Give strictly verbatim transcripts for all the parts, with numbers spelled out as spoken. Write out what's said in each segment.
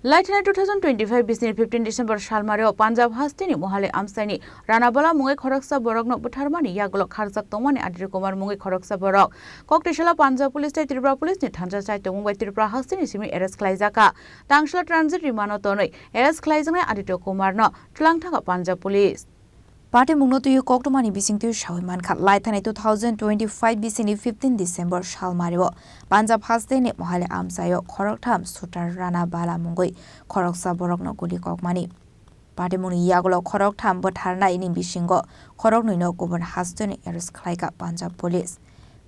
Laithani two thousand twenty-five bisini fifteen December salmario Punjab hasteni Mohali amchaini Ranabala mungwi khoroksa borokno butharmani yagulo kharjak tongmani Aditya Kumar mungwi khoroksa borok Koktisala Punjab Police tei Tripura Police ni thansa chai tongmung bai Tripura hasteni simi arrest khlaijakha. Tangsila transit rimano tonwi arrest khlaijaknai Aditya Kumar no twlangthangkha Punjab Police. Patimungno twiwi koktwmani bisingtwi sawi mankha, laithani two thousand twenty-five bisini fifteen December salmario Punjab hasteni Mohali amchaio khoroktham shooter Ranabala mungwi khoroksa borokno guli kokmani. Patimungni yagulo khoroktham butharnaini bisingo khoroknwino kubun hasteni arrest khlaikha Punjab Police.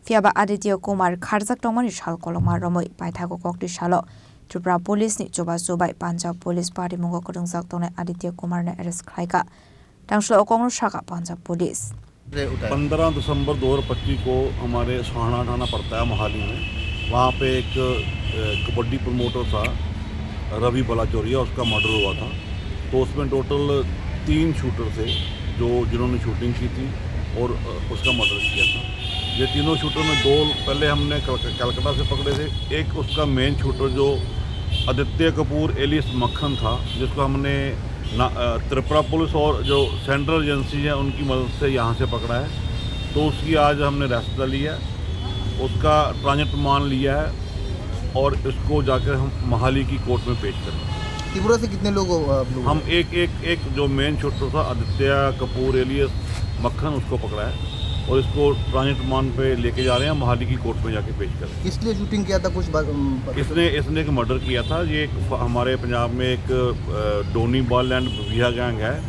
Phiyaba Aditya Kumar kharjak tongmani sal kolokma romwi paithago kokti salo Tripura Police ni chubachu bai Punjab Police patimungo kwrwngjak tongnai Aditya Kumar no arrest khlaikha. Tangslo okongno sakha Punjab Police. पंद्रह दिसंबर दो हज़ार पच्चीस को हमारे सोहाना थाना पड़ता है मोहाली में, वहाँ पे एक, अ, कबड्डी प्रमोटर था रवि बलाचौरिया, उसका मर्डर हुआ था। तो उसमें टोटल तीन शूटर थे जो, जिन्होंने शूटिंग की थी और, अ, उसका मर्डर किया था। ये तीनों शूटर में दो पहले हमने कल-, कलकत्ता से पकड़े थे, एक उसका मेन शूटर जो आदित्य कपूर एलियस मक्खन था, जिसको हमने ना, अ, त्रिपुरा पुलिस और जो सेंट्रल एजेंसी है उनकी मदद से यहाँ से पकड़ा है। तो उसकी आज हमने अरेस्ट कर लिया है, उसका ट्रांजिट रिमांड लिया है और इसको जाकर हम मोहाली की कोर्ट में पेश करेंगे। त्रिपुरा से कितने लोग हो आप लोग? हम एक, एक, एक जो मेन शूटर था आदित्य कपूर एलियस मक्खन, उसको पकड़ा है और इसको ट्रांजिट रिमांड पे लेके जा रहे हैं, मोहाली की कोर्ट में जाके पेश करेंगे। किस लिए शूटिंग किया था, कुछ बात, अम, पता इसने, इसने एक मर्डर किया था। ये एक फ-, हमारे पंजाब में एक, अ, डोनी बल एंड बबिया गैंग है।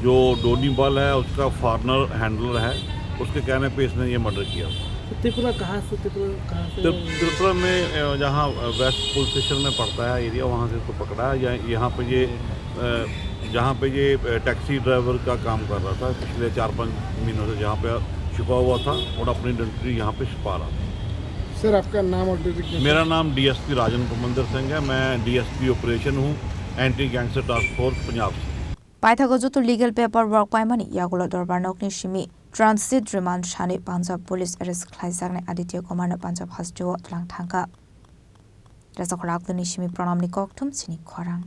जो डोनी बल है, उसका फॉरेनर हैंडलर है, उसके कहने पे इसने ये मर्डर किया। तो त्रिपुरा कहाँ से, त्रिपुरा कहाँ से? त्रि-, त्रिपुरा में, अ, जहाँ, अ, वेस्ट पुलिस स्टेशन में पड़ता है एरिया, वहाँ से इसको पकड़ा है। या-, यहाँ पे ये, अ, जहाँ पे ये, अ, टैक्सी ड्राइवर का काम कर रहा था पिछले चार पाँच महीनों से, जहाँ पे छुपा हुआ था और अपनी आइडेंटिटी यहाँ पे छुपा रहा था। सर, आपका नाम और डेजिग्नेशन? मेरा नाम डीएसपी राजन कमंदर सिंह है। मैं डीएसपी ऑपरेशन हूँ, anti gangster task force Punjab से। Paithago joto legal paper work paimani yagulo dorbar nokni simi transit remand sanwi Punjab Police arrest khlaijaknai Aditya Kumar no Punjab hasteo twlang thangkha. Resa khorok ni simi Pranamni kokthum chini khorang.